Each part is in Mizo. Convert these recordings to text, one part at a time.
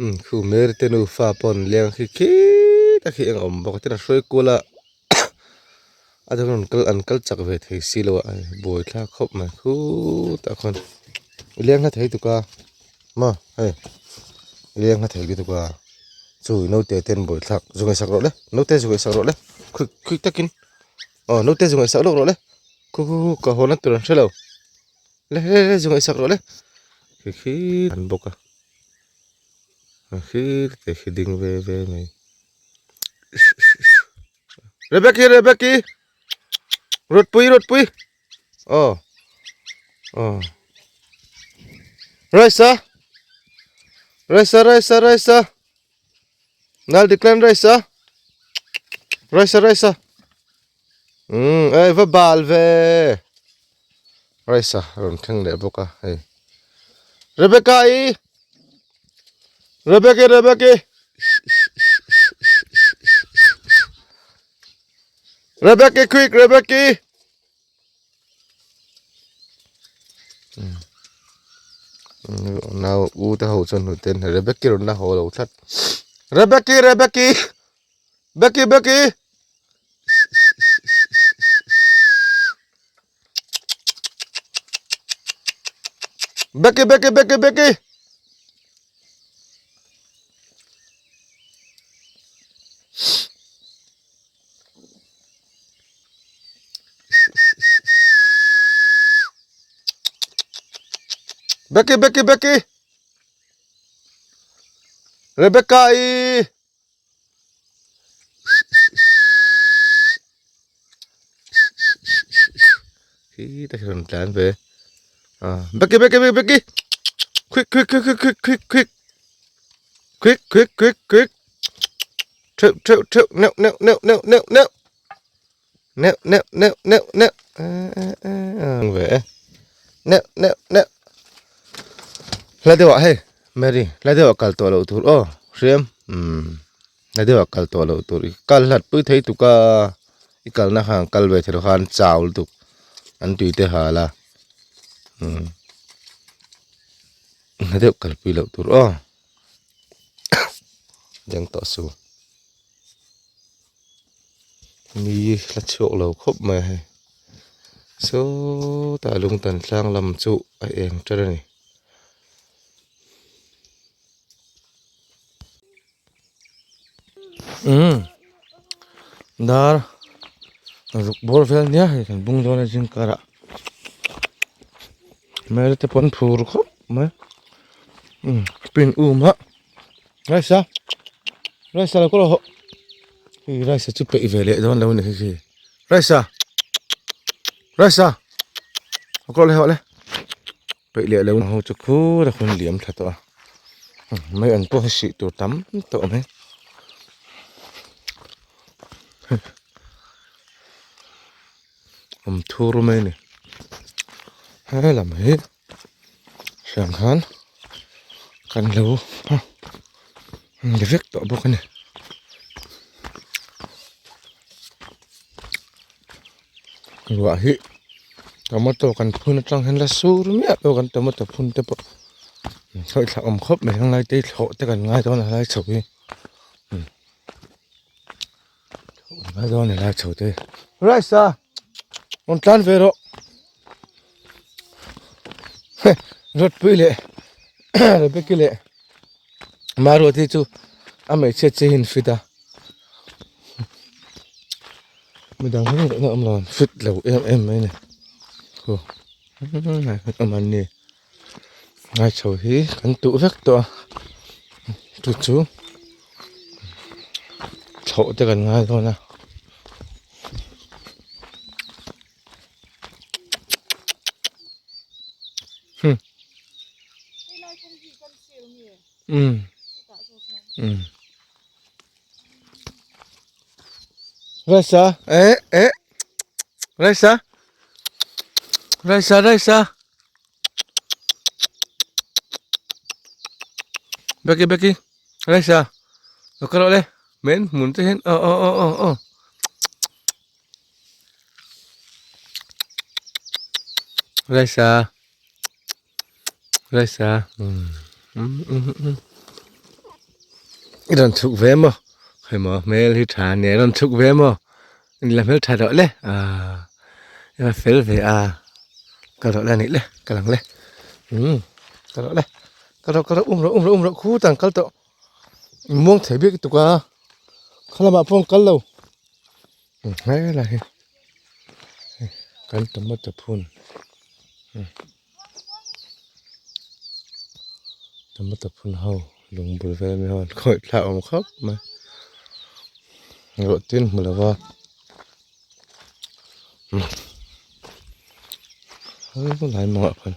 Umm khu Mary te nufa pawh an leng a khi khitah khi eng a awm bawk a tin a hruai kual a a dang rawn kal an kal chak ve thei si lo a buai thlak khawp mai khutah khuan i leng hla thei tuk a maw hei i leng hla thei lutuk a chu naute te an buai thlak zu ngaihsak rawh le naute zu ngaihsak rawh le quick quick takin aw naute zu ngaihsak lawk rawh le khu khu khu ka haw na tur an hre lo le le le zu ngaihsak rawh le khi khi an bawk a. Khi te khi ding ve ve mai Rebecca Rebecca Rotpui Rotpui aw aw Raisa Raisa Raisa Raisa Nal Declan Raisa Raisa Raisa umm ei va bal ve Raisa rawn thleng leh bawk a hei Rebecca i Rebecca Rebecca Rebecca quick Rebecca nau u te ho chuan hnute an Rebecca rawn la haw lo tlat Rebecca Rebecca Becky Becky Becky Becky Becky Becky Becky Becky Becky Rebecca i Khi ta rawn tlan ve ah Becky Becky Becky Becky quick quick quick quick quick quick quick quick quick quick quick theuh theuh theuh neuh neuh neuh neuh neuh neuh neuh neuh neuh neuh neuh ve neuh neuh neuh hla deuh ah hei Mary hla deuh ah kal tawh loh tur aw hriam umm hla deuh ah kal tawh loh tur i kal hlat pui thei tuk a i kalna khan kal ve thei lo khan chau lutuk an tui te hal a umm hla deuh kalpui loh tur aw deng tawh suh. Mi hla chhuak lo khawp mai a hei sawtah lungtan tlang lam chu a eng ṭan a ni. Umm dar ruk bawr vel nia hei kan bung dawn a zing karah hmel te pawh an phur khawp mai umm pin um a. Rice a rice a lo kawlh hawh hei rice chu peih ve leh dawn lo a ni hei khi rice a rice a a kawlh leh hawh le peih leh lo ho chu khur a hun liam tha tawh a mai an pawh hi sih tur tam tawh mai awm thur mai a ni he lam hi. Hriang khan kan lo ni vek tawh bawk a ni. Ruah hi tomato kan phun atang hian la sur miah lo kan tomato phun te pawh sawi thlak awm khawp mai ang lai te thlawh te kan ngai dawn a lai chho hi ngai dawn a lai chho te rice a rawn tlan ve rawh. Rawtpui leh Rebecca leh Maruati chu a hmeichhia che hi an fit a midang hi an awm lo an fit lo em em mai a ni aw awm an ni ngai chho hi kan tuh vek tawh a chu chu thlawh te kan ngai dawn a. Um um Raisa eh eh Raisa Raisa Raisa Becky Becky Raisa lo kal rawh le men hmun te hian aw aw aw aw aw Raisa Raisa um um um um. I rawn chhuk ve maw? Khawi maw hmel hi tha nia i rawn chhuk ve maw? I la hmel tha rawh le aaa i va fel ve a kal rawh le anih le kal ang le umm kal rawh le kal rawh kal rawh um rawh um rawh um rawh khutah an kal tawh i muang thei bik tuk a khalamah pawh an kal lo helai hi kan tomato phun. Tomato phun ho lung bul vel ami ho an khawih thlak awm khawp mai ruah tin hmu lova helai mawngah khan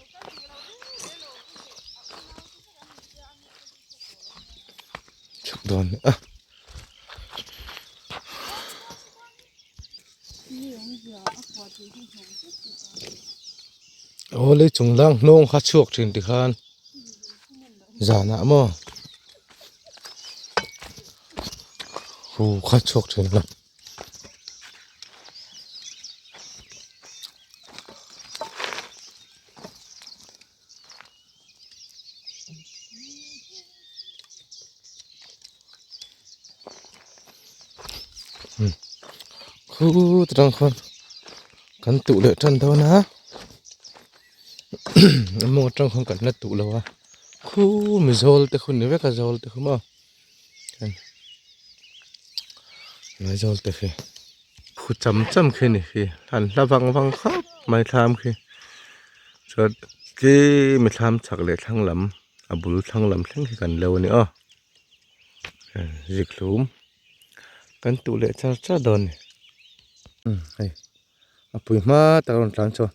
chhuk dawn a. Aw lei chung lang hnawng kha chhuak thin tikhan zanah maw hu kha chhuak thin a. Khu tang khuan kan tuh leh tan dawn a a mawng atang khuan kan la tuh lo a khu mi zawl te khu ni vek a zawl te khu maw lai zawl te khi phu cham cham khi ni khi an hla vang vang khawp mai thlam khi chuan tlem i thlam chak leh thlang lam a bul thlang lam thleng khi kan lo a ni aw zikhlum kan tuh leh char char dawn a ni umm hei a pui hma tak a rawn tlan chhuak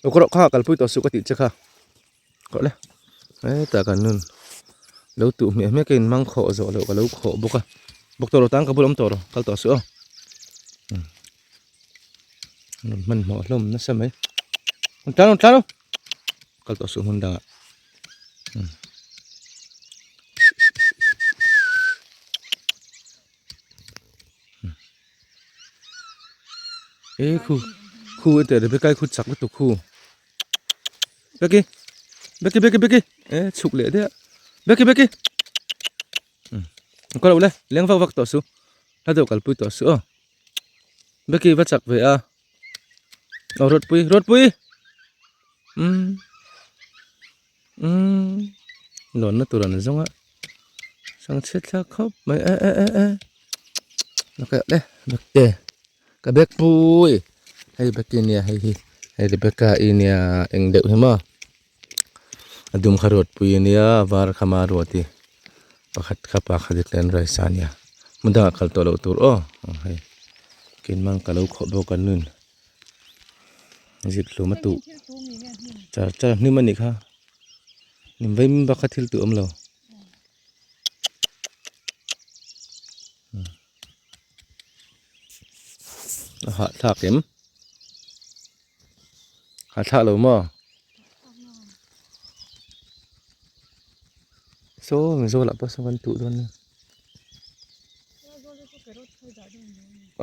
aw ka rawh kha kalpui tawh suh ka tih che kha kawh le hetah kan nun lo tuh hmiah hmiah ka in mang khawh zawh loh ka lo khawh bawk a bawk tawh lo tan ka bul awm tawh rawh kal tawh suh aw rawn hmanhmawh hlawm nasa mai rawn tlan rawn tlan aw kal tawh suh hmun dangah. E khu khu ete Rebecca khu chak lutuk khu Becky Becky Becky Becky e chhuk leh deuh Becky Becky ka lo le leng vak vak tawh su hla deuh kalpui tawh su aw Becky va chak ve a aw Ruatpui Ruatpui umm umm lawnna tur an zawng a changchhiat thlak khawp mai e e e e ka le Bekte ka bag pui hei Becky nia hei hi hei Rebecca i nia eng deuh hi maw a dum kha Ruatpui ania a var kha Maruati pakhat kha pa kha dik nen raisa ania hmun dangah kal tawh loh tur aw hei keimah ka lo khawh bawk an nun. Zip hlum a tuh char char hnim a nih kha hnim vei bak kha thil tuh a awm lo a hahthlak em hahthlak lo maw saw mizo lah pawh saw kan tuh dawn a.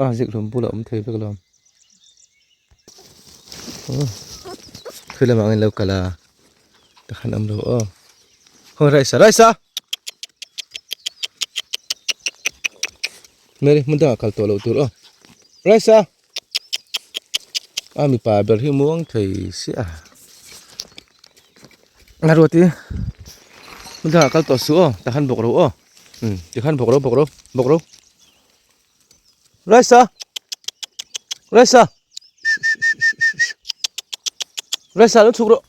A zik hlum bulah awm thei vek lo Khi lamah angin lo kal a takhan awm lo aw Khawnge Raisa Raisa Mary hmun dangah kal tawh loh tur aw Raisa a mipa ber hi muang thei sia a ruati hmun dangah kal tawh suh aw takhan bawk ro aw umm tikhan bawk ro bawk ro bawk ro. Raisa Raisa Raisa lo chhuk rawh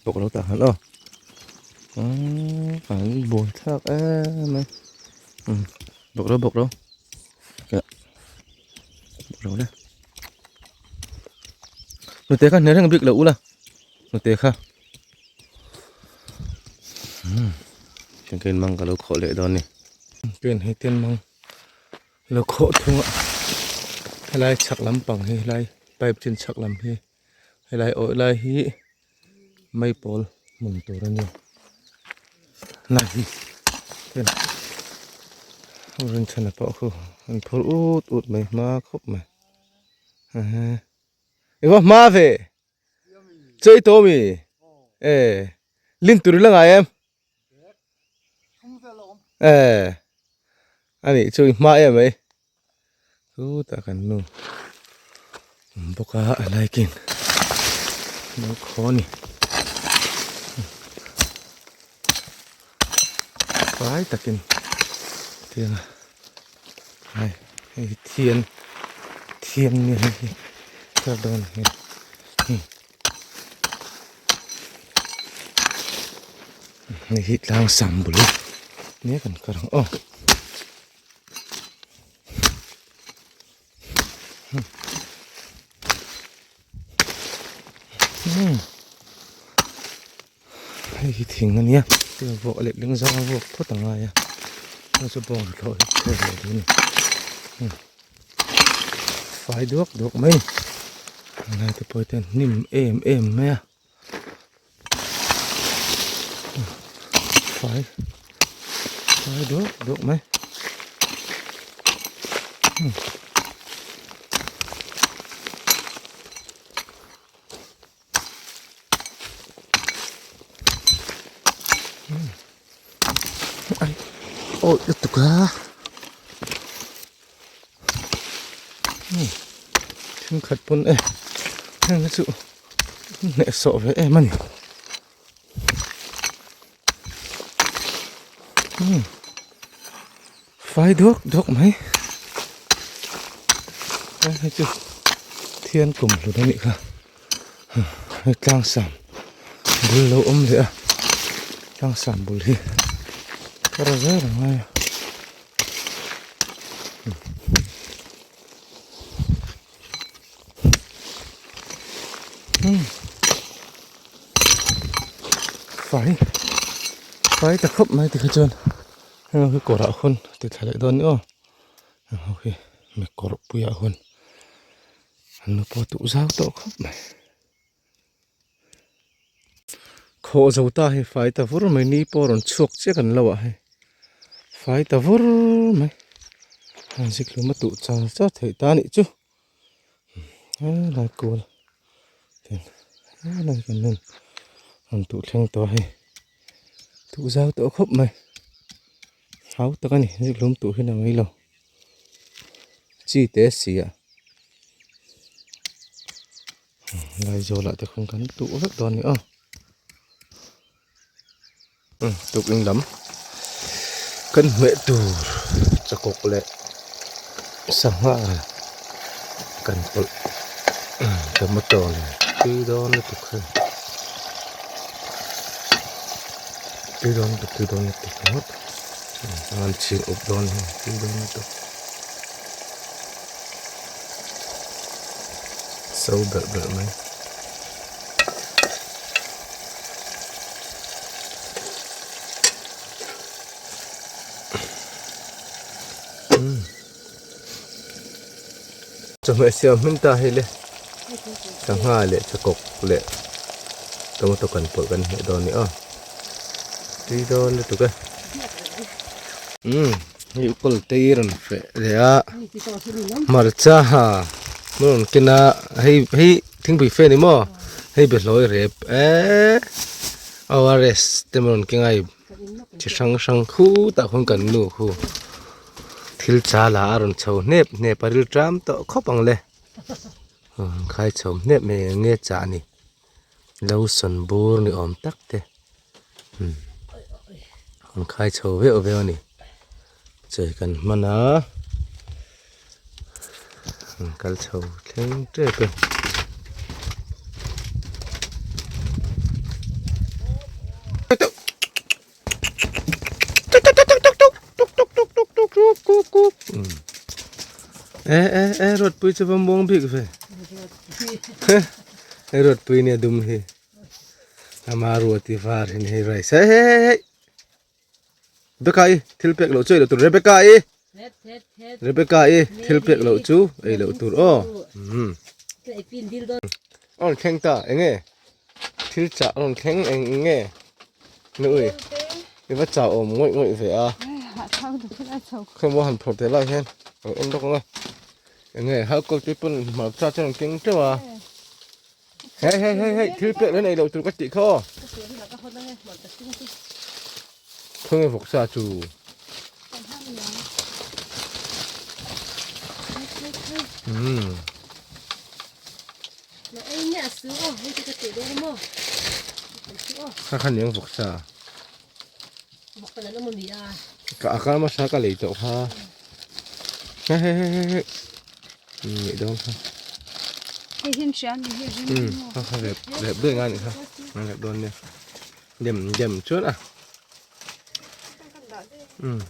bawk lo tah han aw kan buai thlak em mai bawk ro bawk ro bawk ro le hnute kha hne reng bik lo ula hnute kha Ken mang ka lo khawh leh dawn a ni. Ken hi ten mang lo khawh thung a helai chhak lampang hi helai pipe chin chhak lam hi helai awih lai hi maipawl hmun tur a ni lai hi ken rinchhana pawh khu an phur ut ut mai hma khawp mai i va hma ve. Chei tawh mi? E, lin tur i la ngai em? Eh. Ani chu i hma em mai. Chutah kan nu awm bawk a a laikin lo khaw a ni. Fai takin tiang a hei hei hi thian thian nia hei hi thar dawn hi hei hi tlang sam bul nia kan kar ang aw. Hei hi thing a nia tin vawk a letling zawng a vawk phawt a ngai a chu chu bawng thlawh hi thlawh ve duh a ni fai duak duak mai a ni helai te pawh hian hnim em em mai a. Fai fai duak duak mai ai awi lutuk a thenkhat pawn e heng hi chu hnehsawh ve em a ni fai duak duak mai hei chu thian kum hlut a nih kha hei tlang sam bul lo awm leh a tlang sam bul hi ka ra zel ang lai a. Fai fai ta khawp mai tikha chuan heng ho hi kawrah hun ti thla leh dawn ni aw heng ho hi mi kawr puiah hun an lo pawh duh zau tawh khawp mai khawh zo ta hei fai ta vur mai ni pawh rawn chhuak chiah kan lo ah hei fai ta vur mai an zikhlum a tuh char char theih ta anih chu helai kual ten helai kan en rawn tuh thleng tawh a hei tuh zau tawh khawp mai hau tak a ni zikhlum tuh hi a ni mai lo chi te si a. Laizawl ah te khawn kan tuh vek dawn a ni aw tukin lam kan hmeh tur chakawk leh sangha kan pawlh tomato nen tui dawn lutuk hei tui dawn lutuk tui dawn lutuk ringawt an chhing up dawn hei tui dawn lutuk. So belh belh mai. Chawhmeh siam hmin ta hei le sangha leh chakawk leh tomato kan pawlh kan hmeh dawn a ni aw tui dawn lutuk e. Hei ukawlh te hi rawn feh leh a hmarcha rawn ken a hei hei thingpui fe a ni maw hei behlawi rep eee ORS te rawn keng a hei chi hrang hrang khutah khawn kan nu khu thil chal ah a rawn chho hnep hnep a ril ṭam tawh khawp ang le khai chho hnep mai eng nge chah a ni lotion bur ni awm tak te an khai chho veuh veuh a ni chei kan hman a an kal chho thleng tep e. E e e ruatpui chu va muang bik ve e ruatpui nia dum hi ama ruati var hin hei rice hei hei hei hei Rebecca i thil pek loh chu ei loh tur Rebecca i Rebecca i thil pek loh chu ei loh tur aw aw thleng ta enge Thil chah rawn thleng eng nge Nui i va chah awm ngawih ngawih ve a Khawi maw han phawrh teh lai hian a en lawk ang a eng nge hal kawl te pawn hmarcha chu rawn keng teuh a hei hei hei hei thil pek lo nei loh tur ka tih kha aw. Khawnge vawksa chu? Umm. Kha kha niang vawksa. Ka a kal hmasa ka lei tawh kha. He he he he he. Ngeih dawn kha. Hei hin hria ni hi rim rim. Kha kha rep rep daih nga nih kha. Rep dawn nia. Dem dem chuan a. Umm.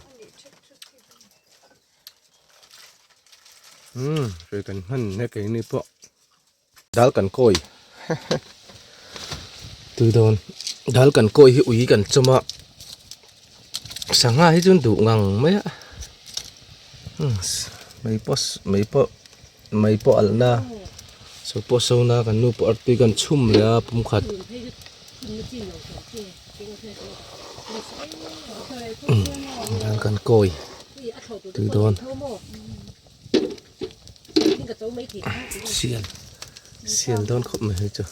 Umm hruai kan hman hle keini pawh. Dal kan kawi tui dawn dal kan kawi hi ui kan chawm a sangha hi chu duh ngang mai a umm mai pawh mai pawh mai pawh alh na saw pawh sawn a kan nu pawh artui kan chhum leh a pumkhat dal kan kawi tui dawn. Sial sial dawn khawp mai hei chu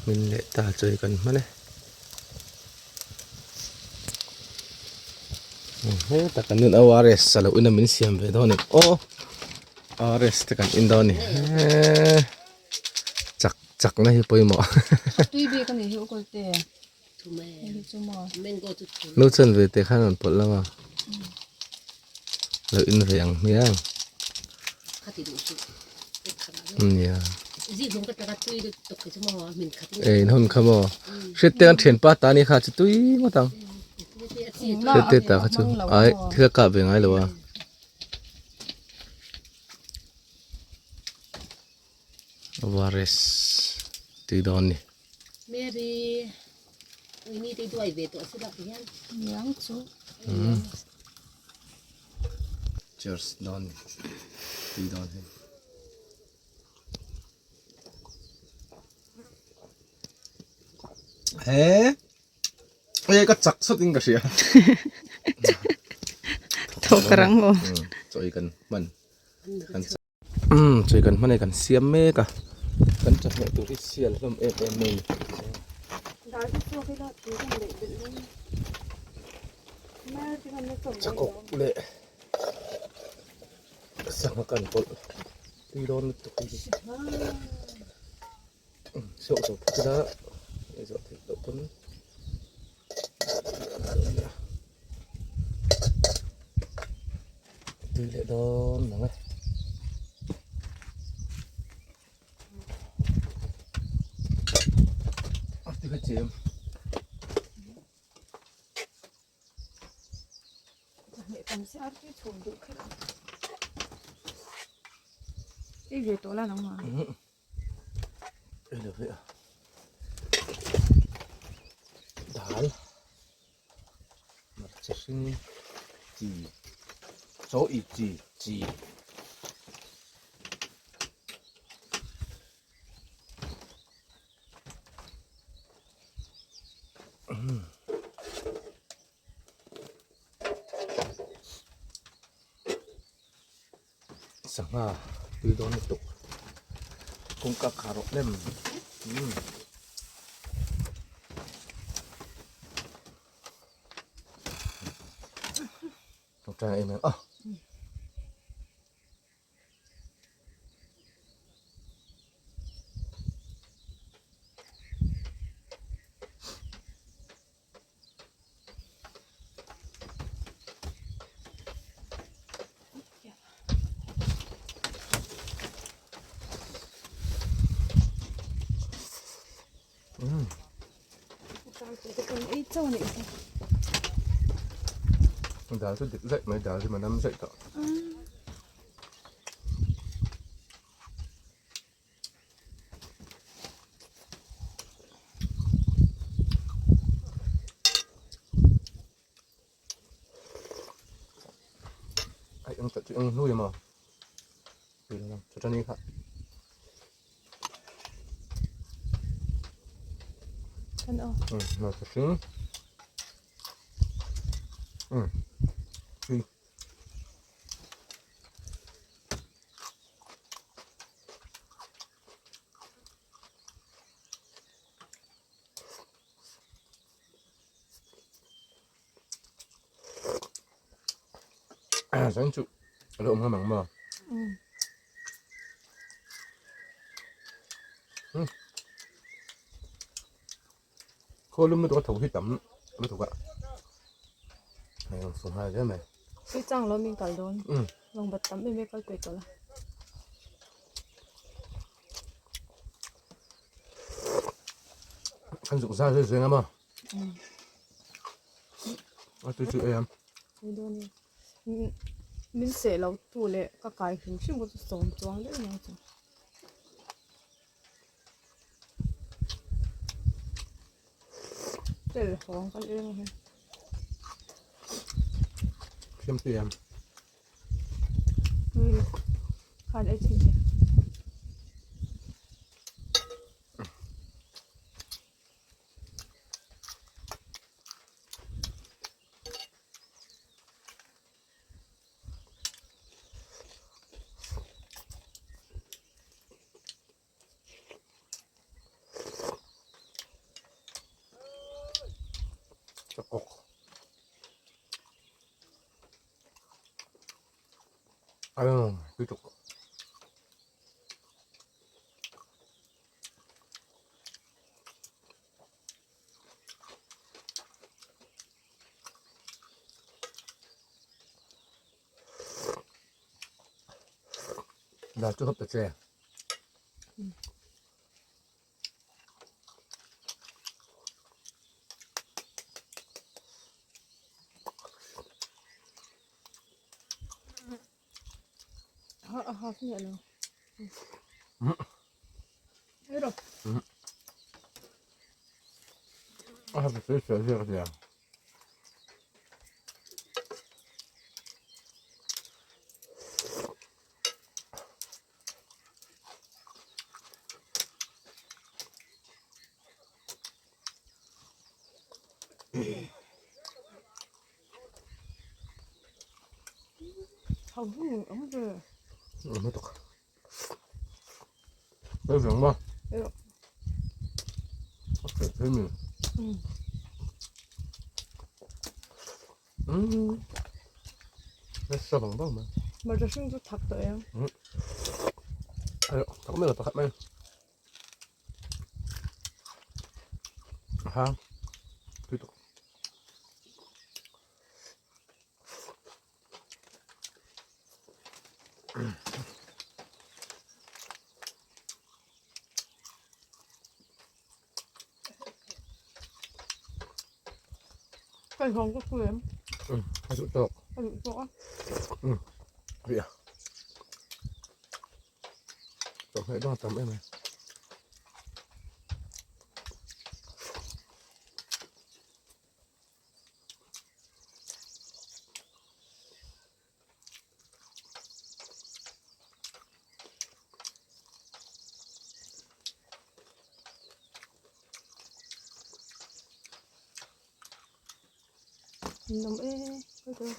min leh ta chawi kan hman e he tak an in ORS a lo in a min siam ve dawn em aw ORS te kan in dawn a ni he chak chakna hi pawimawh tui bik a nih hi ukawlte No chan ve te khan an pawlh lo a lo in ve ang hmiang nia ei in hun kha maw hriat te an thianpa ta ni kha chu tui ngawt ang hriat te ta kha chu ai thil a kah ve ngai lo a. Vares tui dawn ni. Mary, ui ni te duai ve tawh se lak hian. Niang chu. Mm. Cheers dawn ni. Tui dawn hei. He. Ê ka chak sawt in ka hria. Tho ka rang aw. Chawi kan hman. Kan Umm chawi kan hman e kan siam mek a kan chawhmeh tur hi sial hlawm em em mai a ni. Chakawk leh sangha kan pawlh tui dawn lutuk hi sawh zawh phawt ila ei zawh theih loh pawn. Tui leh dawn ang e. A ti kha chem. Ei ve tawh la nangmah. Ei lo ve a. Dal. Hmarcha hring chi chaw i chi chi. Sangha tui dawn lutuk kawngka khar rawh lem umm. Tawngtai em em a. Dal chu dik zaih mai dal hi manam zaih tawh. Ai eng tak chu eng hlui maw chu tani kha. Zain chu a lo awm ngam ang maw? Khaw lum lutuk a tho hi tam lutuk a. Hei ang sung hai hle mai. Tui chang lo min kal dawn. Lawng bat tam em em kal pe tawh la. Kan zuk zai zai zai nga maw? A tui chu ei ang. Tui dawn e. Min seh lo tu leh ka kai hrim hrim ka chu sawm chuang deuh nia chu. Tel hawng kan eng hi. Siam tui em. Tui khan ei chin che. Chakawk. Ayun, dito. Dal chu hawp ta che. Ha ha nhẹ lo. Ei rawh. A ha ta che che che. Hau hung awm ve. Awm lutuk. Ei veng maw? Ei rawh. A feh phei mi. Umm. Nasa bang bang mai. Hmarcha hring chu thak tawh em? Ei rawh, thak mai lo pakhat mai. Ha. Tui tuk. Kai hawng ka khu em? A duh tawk. A duh tawk a. Ria. Chawhmeh dang a tam em em. Nằm ê, cái gì?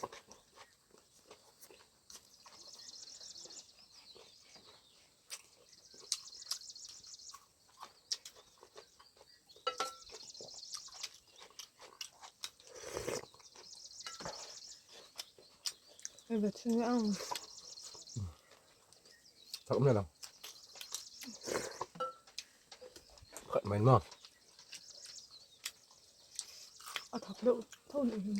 Hei ve thin ang. Thak awm lo. Khat mai maw. A thak deuh tho nih hi.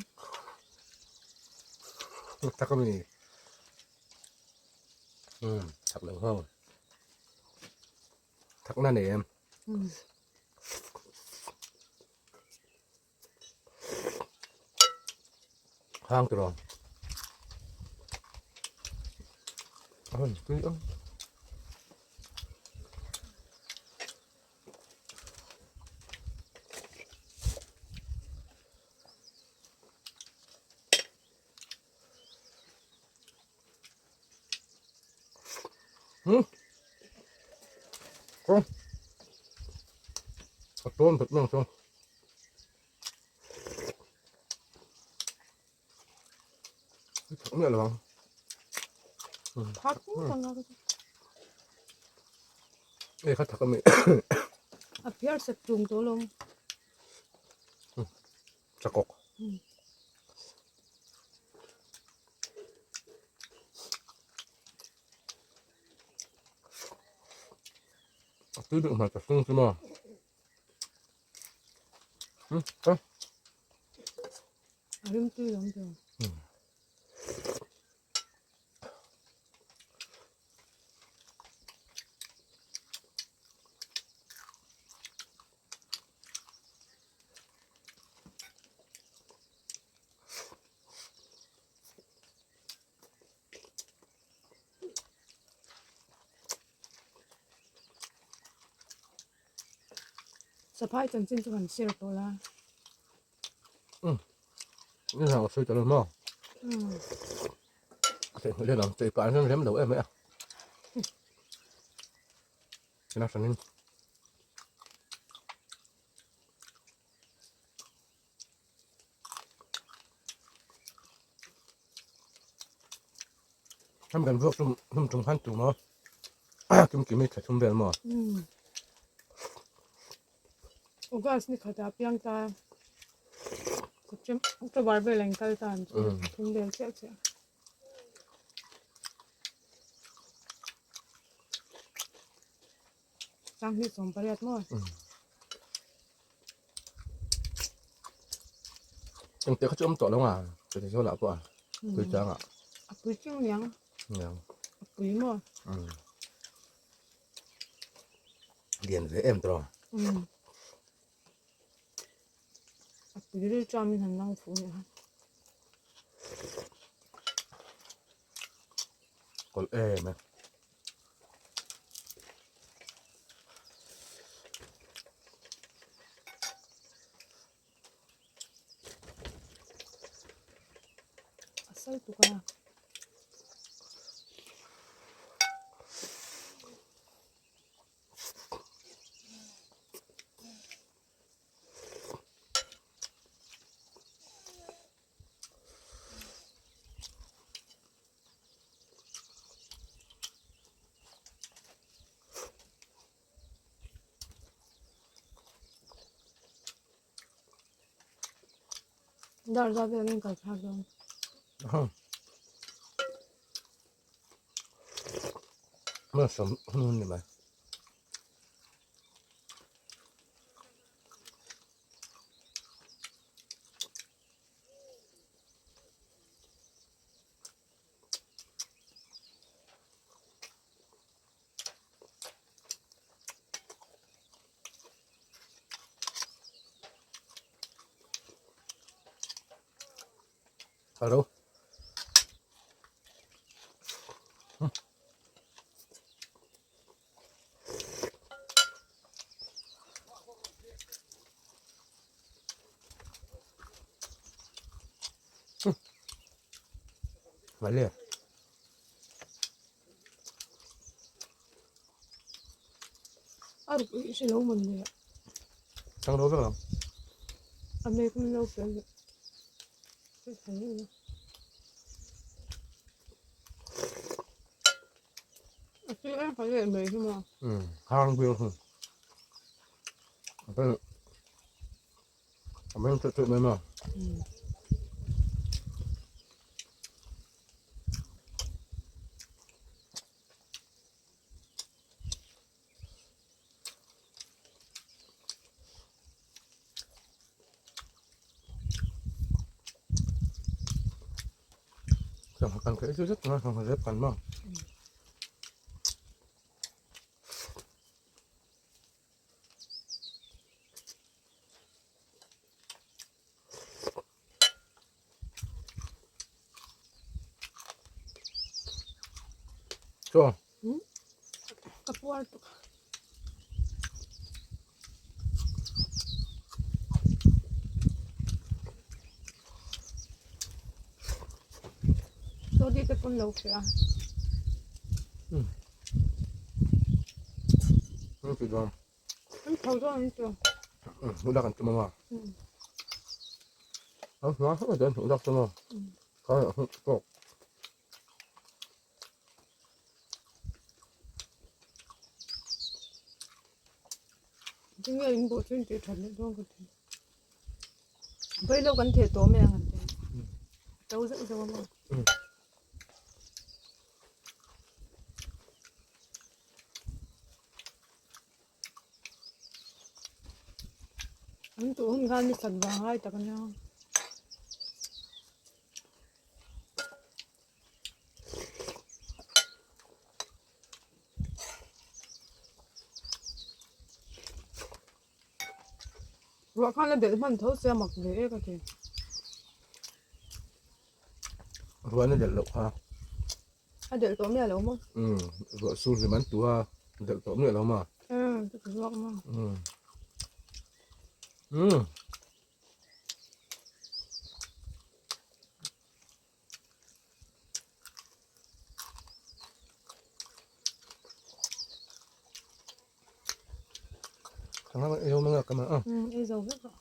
Thak awm ni. Umm thak lo ho. Thak na nei em. Hang tiraw. A rawn tui ang. Hmm. Kawng. A tawn that mang chuan. Thak miah lo ang. Thak ang a. Ei kha thak a mi. A phiar sek tung tawh lo. Chakawk. tui bik hmarcha hring chu maw hmm a A rim tui lo ang Saphai chanchin chu kan share tawh la. Um. Ni hang soi talo mo. Um. Te le lam te pa an rem lo em a. Na sanin. Hemi kan vuak chu hnum chung khan tu maw kim kim hi thla thum vel maw. August ni khatah piang ta October vel an kal ta an chu thum vel chiah chiah. Sanghnih 18 maw? Engte kha chu awm tawh lo nga chutih zawlah pawh a pui chang ah. A pui chung niang. Niang. A pui maw? Lian ve em tawh. A pui ril tram in han lang fuh nih kha. Kawlh em e. A sal tuk a. Dar zat vel in kal thlak dawn. Hman sawm hun ni mai. Hello. Vale. A ruk i hre lo mawn le. Chang lo vek ang. A mek min lo pe le. A ti em phải leh mai hi maw. Um, hang bil hu. A a meng tut tut mai maw. Um. Sangha kan khaih zet zet tuna sangha zep kan maw. Chaw. Ka puar tuk. Sodi te pawn lo hria a. An ti dawn. An tho dawn an ti. Hmuh lak an tum ang a. An hma hauh dawn hmuh lak tum a. Kha hmuh tawk. Tinge in buh chu in tih that leh dawn ka ti. Vailo kan theh tawh mai ang an ti. A to zeuh zeuh a maw. An tuh hun khan ni sat vang lai tak ania. Ruah khan a delh hman tho sia mak ve e ka ti. Ruah na delh loh kha. A delh tawh miah lo maw? Umm ruah sur hlim an tu a delh tawh miah lo maw? Umm ka ti zawk maw? Umm umm. Ei zo vek rawh.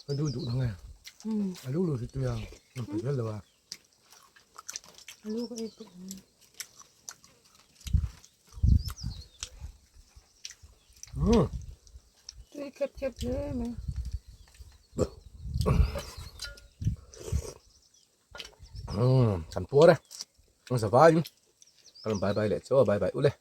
A lu duh nge a lu lu hi tui a an pe zel lo a a lu ka ei tawh umm tui khep khep hle mai umm kan puar e an za vaiin ka rawn bye bye leh chu a bye bye u le.